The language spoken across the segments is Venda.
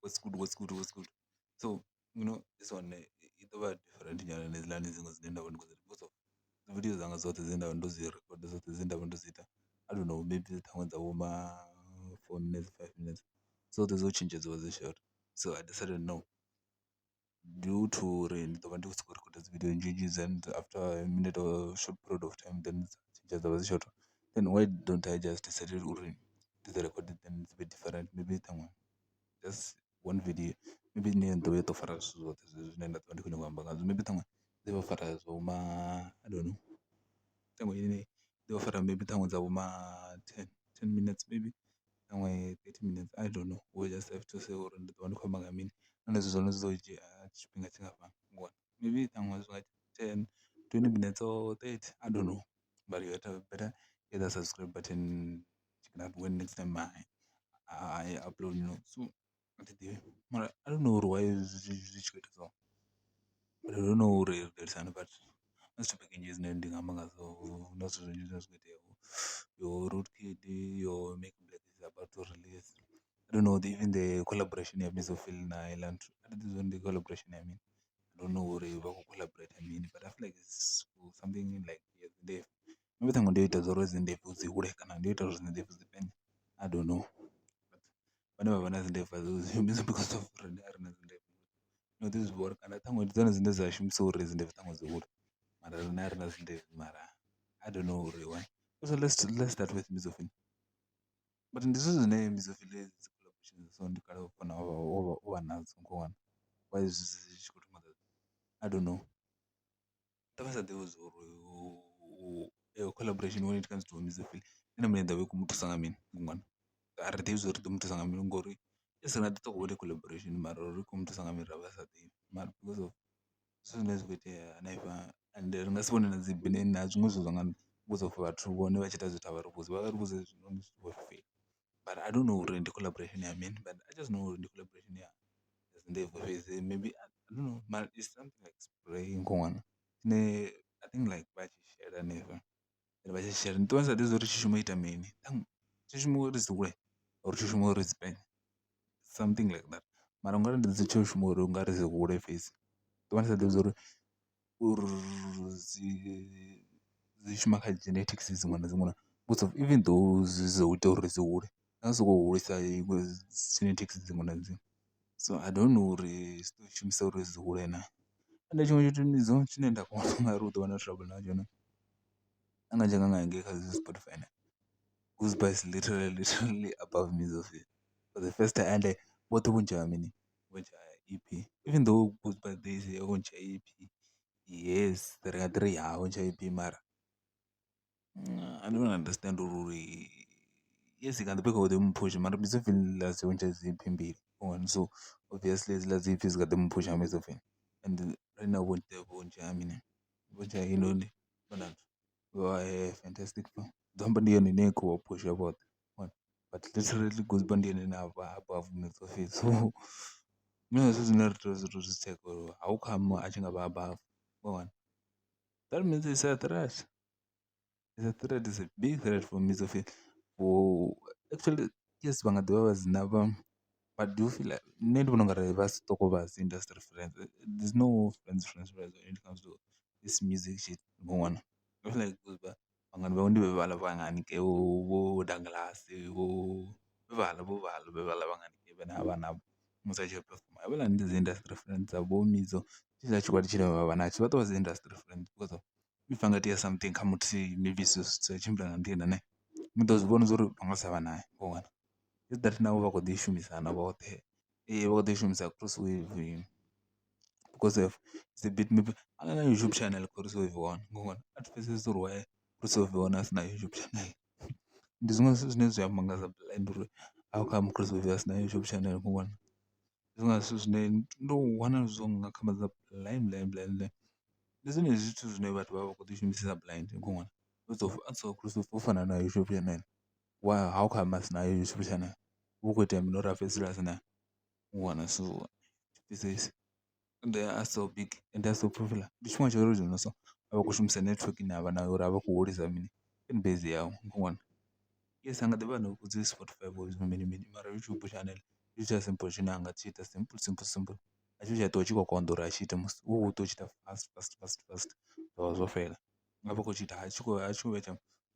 What's good, what's good, what's good. So you know this one i ḓo vha different nyana na hedzilani dziṅwe dzine nda vha ndi khou dzi because of dzi vidio dzanga dzoṱhe dzine nda vha ndo dzi rikhoda dzoṱhe dzine nda vha ndo dzi ita I don't know maybe ṱhaṅwe dza vho ma 4 minutes, 5 minutes dzoṱhe dzo tshintsha dza vha dzi short. So I decided no, due to uri ndi ḓo vha ndi khou sokou rikhoda dzi vidio nzhinzhi then after a minute or short period of time then dza tshintsha dza vha dzi short, then why don't I just decided uri ndi dzi rekhode then dzi vhe different maybe ṱhaṅwe just one video maybe ine ya ḓo vha yo to fara zwithu zwoṱhe zwezwo zwine nda ḓo vha ndi khou nyanga u amba ngazwo. Maybe ṱhaṅwe ḓo vha fara zwo ma I don't know ṱhaṅwe ine ḓo fara maybe ṱhaṅwe dza vho ma 10 minutes maybe ṱhaṅwe 30 minutes, I don't know. We just have to say uri ndi ḓo vha ndi khou amba nga mini nahone zwithu zwa hone zwi ḓo dzhia tshifhinga tshingafhani maybe ṱhaṅwe zwi nga 10, 20 minutes or 30, I don't know, but you better hit the subscribe button when next time I upload. So a thi ḓivhi mara I don't know uri why zwi tshi khou ita so, but I don't know uri ri ḓo itisa hani but hu na dzi topic nnzhi dzine ndi nga amba ngadzo hu na zwithu zwinzhi zwine zwa khou itea yo Road Kid, yo Make Black is about to release. I don't know even the collaboration ya Mizo Phyll na heiḽa nthu a thi ḓivhi zwa uri ndi collaboration ya mini, I don't know uri vha khou collaborate mini but I feel like it's something like ya dzi ndebvu maybe ṱhaṅwe ndi yo ita zwa uri dzi ndebvu dzi hule kana ndi yo ita uri dzi ndebvu dzi penye, I don't know. But vhane vha vha na dzi ndebvu a dzi shumisi because of riṋe a ri na dzi ndebvu no ḓi zwi vhona kana ṱhaṅwe ndi dzone dzine dza shumisa uri dzi ndebvu ṱhaṅwe dzi hule mara riṋe a ri na dzi ndebvu mara I don't know uri why. So let's start with Mizo Phyll, but ndi zwithu zwine Mizo Phyll dzi collaboration so ndi kale u fana o vha nadzo ngoho why zwi tshi khou thoma I don't know. Ndo vha sa ḓivhi zwa uri eyo collaboration when it comes to Mizo Phyll ene muṋe i ḓo vha i khou mu thusa nga mini ṅwana, a ri ḓivhi zwa uri i ḓo mu thusa nga mini ngori yes ri nga ḓi ṱoḓa u collaboration mara uri i khou mu thusa nga mini ra vha sa ḓivhi mara because of zwithu zwine zwa khou itea hanefha and ri nga si vhone na dzi na zwiṅwe zwithu zwa nga because of vhathu vhone vha tshi ita zwithu a vha ri vhudzi vha ri vhudze hezwinoni zwithu vho fhela but I don't know uri ndi collaboration ya mini but I just know uri ndi collaboration ya dzi ndebvu fhedzi maybe I don't know mara it's something like spray nkhungwana tshine I think like vha tshi shela hanefha vha tshi shela ndi ṱuwa ndi sa ḓivhi uri tshi shuma u ita mini tshi shuma uri dzi hule or tshi shuma uri dzi penye something like that mara ungari ndi dzi tshi shuma uri ungari dzi hule fhedzi ndo vha ndi sa ḓivhi uri dzi dzi shuma kha genetics dziṅwe na dziṅwe na because of even though zwi zwo ita uri dzi hule dzi sokou hulisa genetics dziṅwe na dziṅwe so I don't know uri zwi ḓo shumisa uri dzi hule na. Ende tshiṅwe tshithu ndi tshine nda vhona ungari hu ḓo vha na trouble natsho a nga dzhena nga hangei kha dzi Spotify Guzba is literally literally above Mizo Phyll for the first time ende vhoṱhe vho ntsha mini vho ntsha EP even though Guzba this vho ntsha EP yes ri nga ḓi ri ya vho ntsha EP mara I don't understand uri yes i nga ḓi vha i khou ḓi mu phusha mara Mizo Phyll a dzi ntsha dzi EP mbili so obviously hedzila dzi EP dzi kha ḓi mu phusha Mizo Phyll and right now vho ntsha mini vho ntsha heinoni vha Fantastic Four ḓo amba ndi yone ine ya khou vha phusha vhoṱhe but literally Guzba ndi yone ine a vha above Mizo Phyll so ndi zwithu zwine ri tea uri zwi tsheke uri how come a tshi nga vha above wa that means it's a threat, it's a threat, it's a big threat for Mizo Phyll for actually yes vha nga ḓi vha vha dzina vha but do you feel like nṋe ndi vhona ungari vha si ṱoko vha dzi industry friends there's no friends friends friends when it comes to this music shit ṅwana I feel like vhangani vhawe ndi vhaḽa vhangani vho Douglas vho vhaḽa vho vhaḽa vhaḽa vhangani vhane a vha navho musi a tshi perform havhaḽa ndi dzi industry friends dza vho Mizo tshetshiḽa tshigwada tshine vha vha natsho vha tou vha dzi industry friends because of if anga itea something kha muthihi maybe zwithu zwi sa tshimbila nga nḓila ne ni ḓo zwi vhona uri vha nga sa vha naye wa wana is that navho vha khou ḓi shumisana vhoṱhe ee vha khou ḓi shumisa cross wave because of it's a bit maybe a na YouTube channel Chris Wave One ngori a thi pfhesesi uri why Chris Wave One a si na YouTube channel ndi zwiṅwe zwithu zwine zwi a mangadza blind uri how come Chris Wave a si na YouTube channel ngori ndi zwiṅwe zwa zwithu zwine ndo wana zwo ngakhamadza blind blind blind blind ndi zwone zwithu zwine vhathu vha vha khou ḓi shumisesa blind ngori Chris Wave u fana na YouTube channel why how come a si na YouTube channel hu khou itea mini uri a fhedzisele a si na wana so pfesesi they are so big and they are so popular ndi tshifhinga tsha uri zwino so a vha khou shumisa network ine avha nayo uri a vha khou hulisa mini fan base yawe ṅwana yes a nga ḓi vha na dzi Spotify vho mini mini mara YouTube channel Ndi tshithu tsha simple tshine a nga tshi ita simple simple simple, a tshi tsha ṱuwa tshi khou konḓa uri a tshi ite musi u ṱwa u tshi ita fast fast fast fast zwa vha zwo fhela. A vha a khou tshi ita a tshi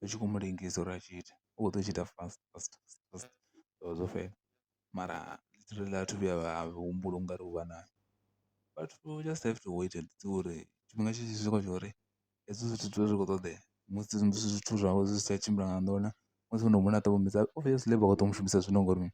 tshi khou mu lengisa uri a tshi ite u khou ḓo tshi ita fast fast fast zwa vha zwo fhela. Mara a thi thu vhuya vha humbula u nga ri u vha nayo, but we just have to wait and see uri tshifhinga tshi tshi swika tsho uri hezwi zwithu zwi vha zwi khou ṱoḓea musi zwithu zwawe zwi si tsha tshimbila nga ngona musi vho no mu laṱa obviously vha khou ḓo mu shumisa zwino ngori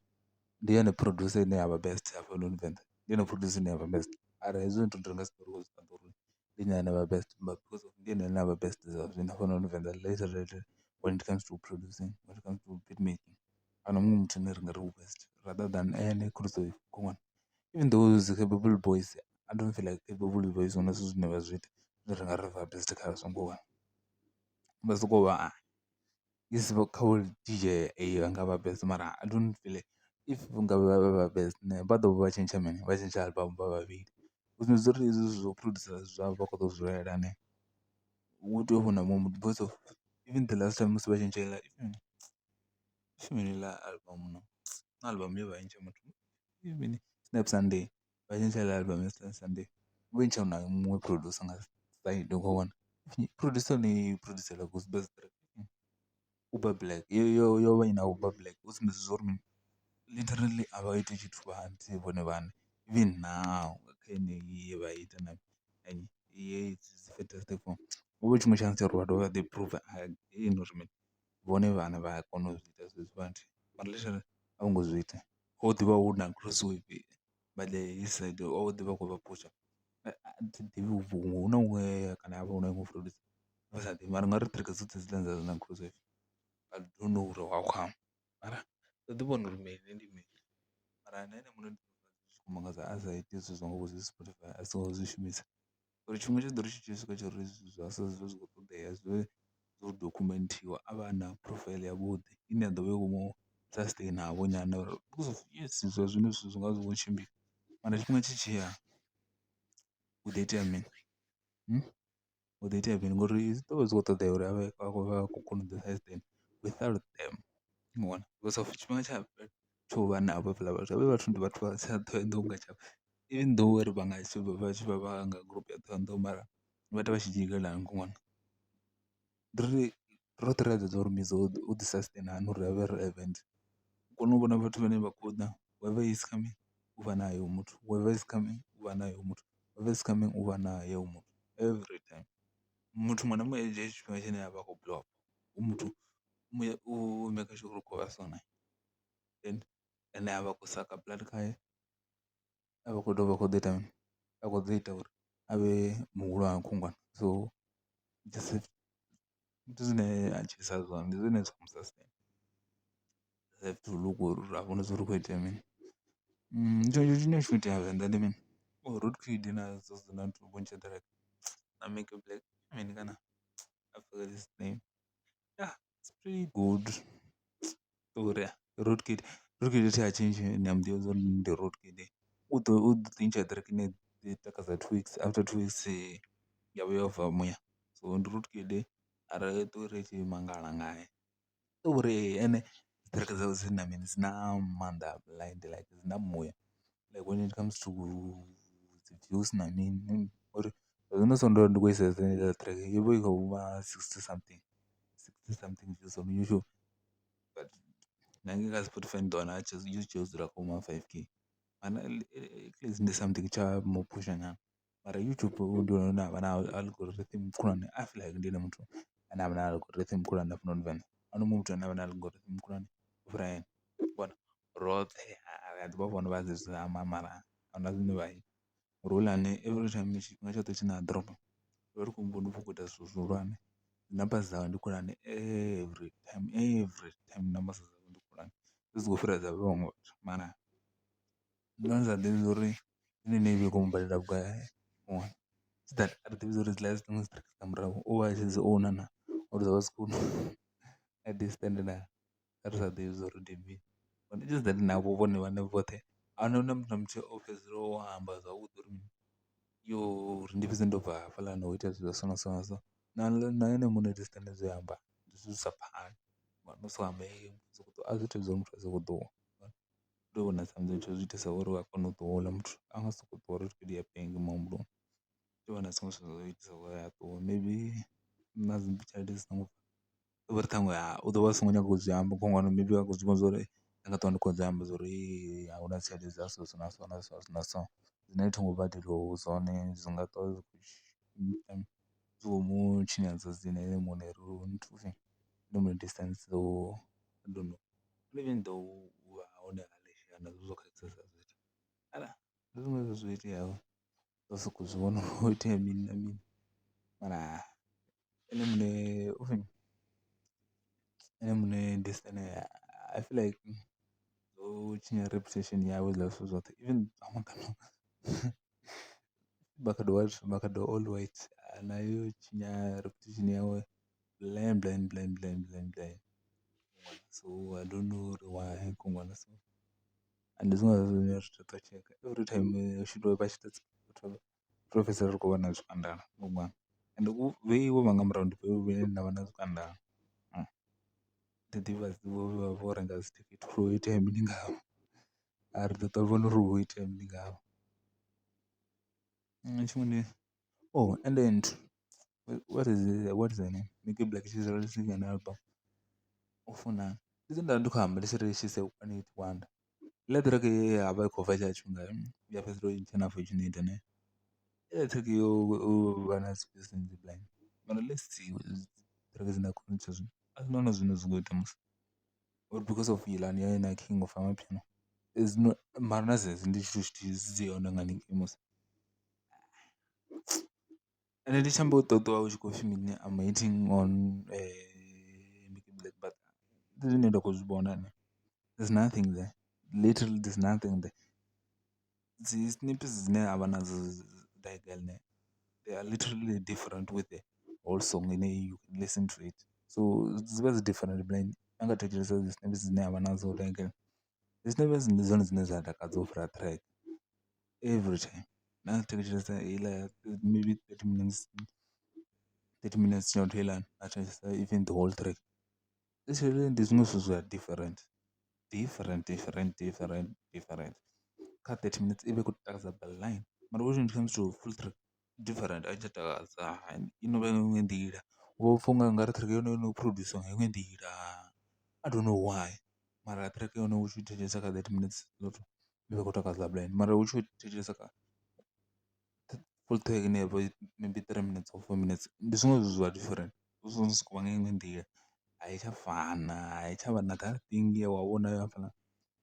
ndi ene producer ine ya vha best hafhanoni Venḓa, ndi ene producer ine ya vha best arali hezwi zwithu ri nga si ṱwe ri khou zwi ṱoḓa uri ndi nnyi ane a vha best because of ndi ene ane a vha best zwa zwino hafhanoni Venḓa when it comes to producing, when it comes to beat making ahuna muṅwe muthu ane ri nga ri u best rather than ene even though dzi Capable Boys I don't feel like Capable Boys huna zwithu zwine vha zwi ita zwine ra nga ri vha best khazwo ngoho vha sokou vha kha u DJ vha nga vha best mara I don't feel if vha vha best vha ḓo vha tshentsha mini vha tshentsha album vha vhavhili. U sumbedzisa uri hezwi zwithu zwa u producer zwavho vha khou tou zwi lwela ne, hu tea u vha na muṅwe muthu because of even the last time musi vha tshi ntsha heiḽa ipfhi mini heiḽa album hu na album ye vha i ntsha mini Snap Sunday, vha tshi ntsha heiḽa album ya Snap Sunday vho i ntsha hu na muṅwe producer nga side u khou vhona. Producer ni producer Uber Black yo vha i na Uber Black u sumbedzisa uri mini literally a vha iti tshithu vha nthihi vhone vhaṋe even now kha yeneyi ye vha ita na nnyi dzi Fantastic Four hu vha hu tshiṅwe chance tsha uri vha dovhe vha ḓi phuruva again uri mini vhone vhaṋe vha a kona u zwi ita zwezwi vha nthihi mara literally a vho ngo zwi ita. Ho ḓi vha hu na Crosswave vha ḽa heyi side o ḓi vha khou vha phusha a thi ḓivhi huṅwe hu na huṅwe kana ha vha hu na iṅwe producer vha sa ḓivhi mara ngauri track dzoṱhe hedzila dza na Crosswave I don't know uri how come mara ndo ḓi vhona uri mini ndi mini mara na ene muṋe ndi zwi khou mangadza a sa iti zwithu zwa nga vho dzi Spotify a songo zwi shumisa uri tshiṅwe tshi ḓo ri tshi tshi swika tsha uri zwa sa zwi vhe zwi khou ṱoḓea zwi vhe zwo dokhumenthiwa a vhe a na phurofaiḽi yavhuḓi ine ya ḓo vha i khou mu sustain vho nyana uri because of yes zwa zwino zwithu zwi nga vha zwi khou tshimbila mara tshifhinga tshi tshiya hu ḓo itea mini hu ḓo itea mini ngori zwi ḓo vha zwi khou ṱoḓea uri a vhe a khou kona u ḓi sustain without them wa vhona. Because of tshifhinga tsha tsho vha navho hevhaḽa vhathu, havha vhathu ndi vhathu vha tsha Ṱhohoyanḓou nga tshavho even though uri vha nga vha tshi vha vha nga group ya Ṱhohoyanḓou mara vha ita vha tshi dzhikelana nkhu ṅwana. Ndi uri roṱhe ri a zwi ḓivha uri Mizo u ḓi sustain hani uri a vhe relevant, u kone u vhona vhathu vhane vha khou ḓa whoever is coming u vha naye hoyu muthu, whoever is coming u vha naye hoyu muthu, whoever is coming u vha naye hoyu muthu every time. Muthu muṅwe na muṅwe a dzhia tshifhinga tshine a vha a khou blow up hu muthu u maker sure uri u khou vha so nae and ane a vha khou saka blood khae a vha khou dovha a khou ḓo ita mini, a khou ḓo ita uri a vhe muhulwane khungwana so ndi zwine a tshilisa zwone ndi zwine zwa mu sustain have to look uri a vhone zwa uri hu khou itea mini. Tshiṅwe tshithu tshine tsha khou itea Venḓa ndi mini Road na vhunzhi ha na Micky Black mini kana I forget his name yeah it's pretty good uri Road Kid, Road Kid thi ha tshintshi ni a mu ḓivha uri ndi Road Kid u ḓo ḓi ntsha track ine i takadza 2 weeks after 2 weeks ya vha yo bva muya so ndi Road Kid arali ṱuwi ri tshi mangala ngae uri ene dzi track dzawe dzi na mini dzi na maanḓa blind like dzi na muya like when it comes to dzi views na mini ngori zwino so ndo ndi khou i sedza heiḽa track i vha i khou vha 60 something, 60 something views on YouTube but na ngei kha Spotify ni ḓo wana i tshi yo dzula kha vho ma 5K mara at least ndi something tsha mu phusha nyana mara YouTube ndi hone hune havha na algorithm khulwane I feel like ndi ene muthu ane avha na algorithm khulwane hafhanoni Venḓa ahuna muṅwe muthu ane avha na algorithm khulwane u fhira ene vhona roṱhe ri a ḓi vha vhona vha dzi zama mara ahuna zwine vha ita ngori houḽani every time tshifhinga tshoṱhe tshine a ḓoropa ri vha ri khou muvhona u khou ita zwithu zwihulwane dzi namba dzawe ndi khulwane every time numbers dzawe ndi khulwane dzi si khou fhira dza vhaṅwe vhathu mara ndo ndi sa ḓivhi uri ine i vha i khou mu badela vhugai a ri ḓivhi uri hedziḽa dziṅwe dzi track dza murahu u vha a tshi dzi own na or dza vha dzi khou understand na ri sa ḓivhi zwa uri ndi mini. It's just that navho vhone vhaṋe vhoṱhe ahuna na muthu na muthihi o fhedzisela o amba zwavhuḓi uri yo uri ndi fhedze ndo bva hafhaḽani ho itea zwithu zwa so na so na so na ene muṋe Distanḓe zwe a amba ndi zwithu zwi sa pfhali no sokou amba a zwi iti zwa uri muthu a sokou ṱuwa. Tea u vhona something tsho zwi itesa uri a kone u ṱuwa houḽa muthu a nga sokou ṱuwa ri tshi khou dia bank muhumbuloni. Hu tea u vha na zwiṅwe zwithu zwo itisa uri a ṱuwe maybe na dzi tshelede dzi songo uri ṱhaṅwe u ḓo vha a songo nyaga u zwi amba khonani maybe a khou zwi vhona zwa uri ndi nga ṱwa ndi khou zwi amba zwo ri a hu na tshelede dza so na so na so na so, zwine thingo badeliwa zwone zwi nga ṱwa zwi khou mu tshinyadza dzina ene muṋe distance so I don't know zwo khakhisa zwithu mara ndi zwiṅwe zwa zwithu zwo iteaho ndo sokou zwi vhona uri ho itea mini na mini mara ene muṋe ene muṋe I feel like zwo tshinya reputation yawe hezwiḽa zwithu zwoṱhe even Makhado what Makhado all white nayo yo tshinya reputation yawe blind blind blind blind blind blind so I don't know uri why so. Ndi zwiṅwe zwa zwithu zwine zwa tea u tsheka everytime vha tshi tou fhedzisela ri khou vha na zwikandala ende vheiwe vha nga murahu ndi vheiwe na vha na zwikandala. Thi ḓivhi vha vho renga dzithikhithi uri ho itea mini ngavho, a ri ḓo ṱwa vhona uri ho itea mini ngavho. Tshiṅwe ndi oh ende nthu what is what is her name Nikki Black she's releasing an album, u funani ndi zwe nda vha ndi khou amba ndi tshi ri she's a one hit wonder. Heiḽa track ye ya vha i khou bva hetshiḽa tshifhinga ya fhedzisela i tshi na heiḽa track yo vha na space nnzhi blind mara let's see track dzine dza khou ntsha zwino a si na zwine zwi kho ita musi or because of heiḽani ya na king of amapiano mara na zwezwi ndi tshithu tshithihi dzi hone nga haningei musi. Ende ndi tshi amba u ṱwa hu tshi khou pfhi mini am hating on Nikki Black but ndi zwine nda khou zwi vhona nṋe there's nothing there literally there's nothing there. Dzi snippets dzine a vha nadzo they are literally different with the whole song ine you can listen to it so dzi vha dzi different blind na nga thetshelesa dzi snippets dzine avha nadzo dzi snippets ndi dzone dzine dza takadza u fhira track every time. Na thetshelesa heiḽa ya maybe 30 minutes, 30 minutes tshoṱhe heiḽani na thetshelesa even the whole track ndi zwiṅwe zwithu zwa different different different different different. Kha 30 minutes i vha i khou takadza blind mara when it comes to full track different a i tsha takadza i no vha iṅwe nḓila u vho pfha u nga ri track ya hone yo no phurodzhusiwa nga iṅwe nḓila I don't know why mara track ya hone u tshi thetshelesa kha 30 minutes i vha i khou takadza blind mara u tshi thetshelesa kha full track ine ya vha maybe 3 minutes or 4 minutes ndi zwiṅwe zwithu zwa different zwi sokou vha nga iṅwe nḓila a i tsha fana a i tsha vha na that thing ye wa vhona hafhaḽa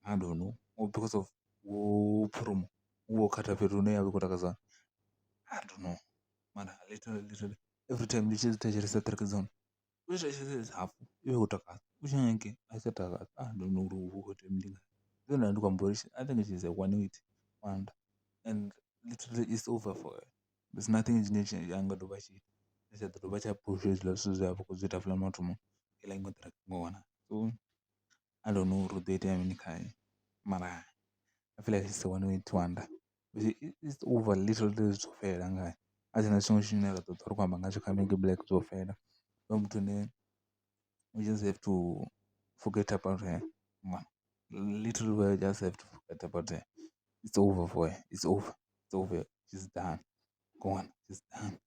I don't know because of wo phuromo u vha wo khatha fhethu hune ya vha i khou takadza I don't know mara literally literally every time ndi tshi thetshelesa track dza hone u tshi thetshelesa hafu i vha i khou takadza u tshi ya hangei a i tsha takadza I don't know uri hu vha hu khou itea mini ngayo. Ndi zwine nda vha ndi khou amba uri I think she's a one hit wonder and literally it's over for her there's nothing tshine tsha nga dovha tshi tsha ḓo dovha tsha phusha hezwiḽa zwithu zwe a vha khou zwi ita hafhaḽa mathomoni heiḽa iṅwe track ngo so I don't know uri hu ḓo itea mini khae mara I feel like she's a one hit wonder it's over literally zwo fhela ngae a tshena tshiṅwe tshine ra ḓo ṱwa ri khou amba ngatsho kha Nikki Black zwo fhela hoyo muthu ane we just have to forget about her literally we just have to forget about her it's over for her it's over it's over she's done gone she's done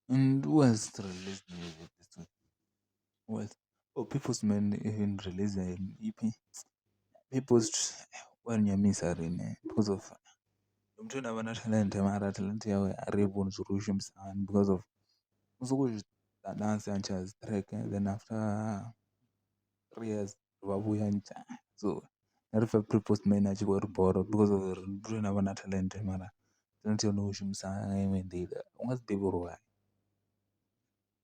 and who has released music this week who else oh People's Man even released an EP People's wa nyamisa riṋe because of ndi muthu ane avha na talent mara talent yawe a ri vhoni zwa uri u i shumisa hani because of u sokou dance a ntsha dzi track then after 3 years vha vhuya ntsha so ri pfha People's Man a tshi khou ri bora because of uri ndi muthu ane avha na talent mara talent ya hone u shumisa nga iṅwe nḓila u nga si ḓivhe uri why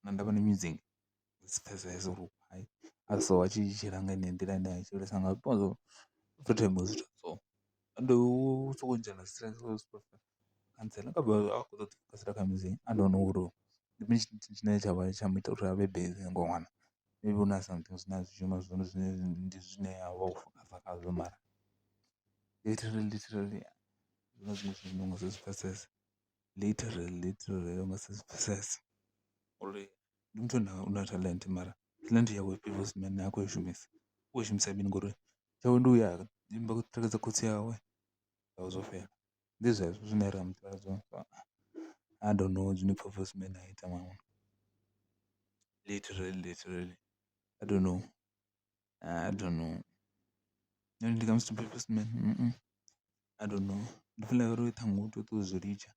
na ndavha na music si pfhesese uri why a so a tshi tshila nga yeneyi nḓila ine a tshilisa ngayo because every time hu zwithu so ndi u sokou dzhena khantsela a khou ṱoḓa fokhasela kha music I don't know uri ndi mini tshine tsha vha tsha mu ita uri a vhe busy nga ṅwana maybe hu na something zwine a zwi shuma zwone zwine ndi zwine a vha o fokhasa khazwo mara literally literally huna zwiṅwe zwithu zwine u nga si zwi pfhesese literally literally u nga si zwi pfhesese uri ndi muthu ane u na talent mara talent yawe People's Man ha khou i shumisa u khou i shumisa mini ngori tshawe ndi u ya Imba track dza khotsi awe zwavha zwo fhela, ndi zwezwo zwine ra mu ḓivha zwone. I don't know zwine Purpose Man a ita mara literally literally I don't know, I don't know. Nṋe ndi nga Purpose Man I don't know, ndi feel uri ṱhaṅwe u tea u tou zwi litsha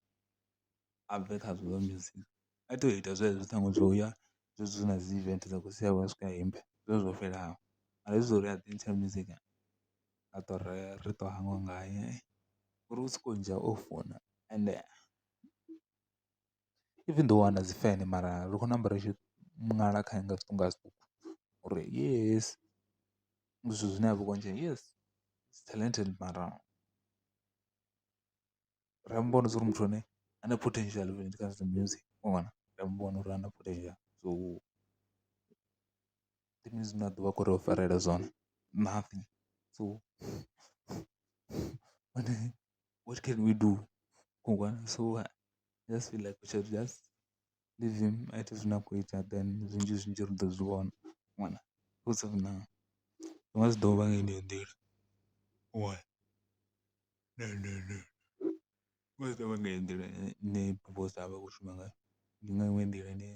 a bve khazwo zwa music. A tou ita zwezwo ṱhaṅwe zwo ya zwezwi na dzi event dza khotsi awe a swika a imba zwi vha zwo fhelelaho. Mara hezwi zwa uri a ḓi ntsha music ra ṱwa ri ḓo hangwa ngae ngori u sokou ndzhia off ende even though ana dzi fene mara ri khou namba ri tshi ṅala khae nga zwiṱuku nga zwiṱuku uri yes zwithu zwine a vha khou yes he's talented mara ra muvhona uri muthu ane a na potential when it comes to music wa wana, ra muvhona uri a na potential so ndi mini zwine a ḓo vha a khou ri farela zwone nothing. So what can we do so I just feel like we should just leave him a ite zwine a khou ita then zwinzhi zwinzhi ri ḓo zwi vhona ṅwana because of now zwi nga si ḓo vha nga heneyo nḓila zwi nga si ḓo vha nga heyo nḓila ine Boss a vha a khou shuma ngayo, ndi nga iṅwe nḓila ine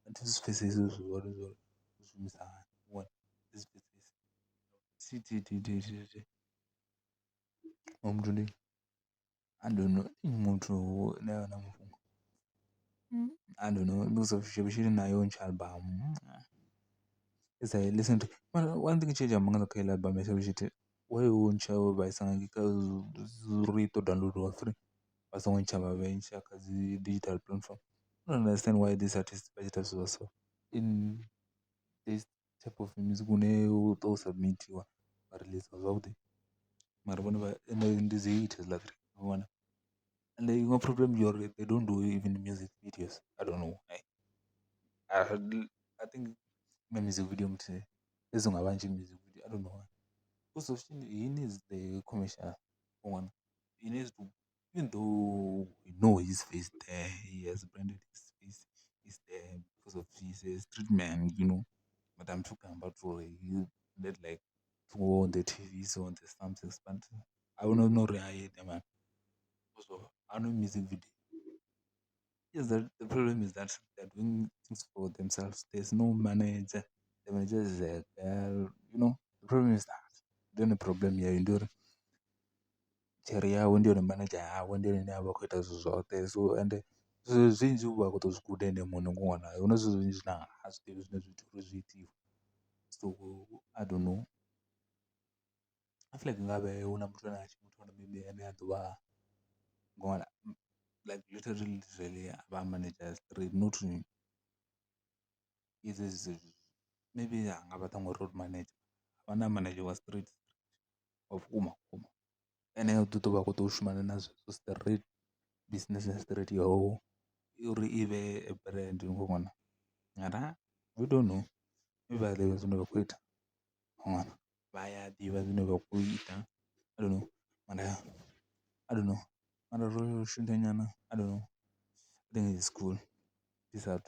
a thi zwi pfhesesi zwori zwa uri u shumisa hani thi zwi pfhesesi thi thi thi thi hoyu muthu ndi I don't know muthu ane avha na mafhungo I don't know because nayo yo ntsha album I listen to mara one thing tshe tsha mmangadza kha heiḽa album ya Shavhi why wo ntsha vha isa ngei kha uri i tou downloadiwa free vha songo ntsha vha vha kha dzi digital platform. I don't understand why this artist vha tshi ita zwithu zwa so in this type of music une u tou submitiwa wa release zwavhuḓi mara vhone vha ende ndi dzi hit hedziḽa three wa vhona. Ende iṅwe problem ndi ya uri they don't do even music videos I don't know why, I think na music video muthihi fhedzi hunga vhanzhi music video I don't know why. Because of he needs the commercial wa wana, he needs to even though we know his face there he has branded his face is there because of he's a street man you know but I'm talking about uri he let like to go on the T_V so on the something but a hu na uri a ite man because of a no music video. Is that the problem is that they're doing things for themselves. There's no manager. The manager is a girl, you know. The problem is that ndi yone problem yeyo ndi uri cherry yawe ndi yone manager yawe ndi yone ine avha a khou ita zwithu zwoṱhe so ende zwithu zwinzhi u vha a khou tou zwi guda ene muṋe ṅwana hu na zwithu zwinzhi zwine ha zwi ḓivhi zwine zwi ita uri zwi itiwe so I don't know. I feel like ngavhe hu na muthu ane a tshi muthu maybe ane a ḓo vha ngona like literally literally a vha manager straight not izwi maybe a nga vha ṱhaṅwe road manager vha na manager wa street wa vhukuma vhukuma ane u ḓo ṱuvha a khou ḓo shumana na zwezwo straight business ya straight yo uri i vhe brand ṅwana mara we don't know vha ḓivha zwine vha khou ita ṅwana vha ya ḓivha zwine vha khou ita I don't know mara I don't know mara ro shutha nyana I don't know I think it's cool peace out.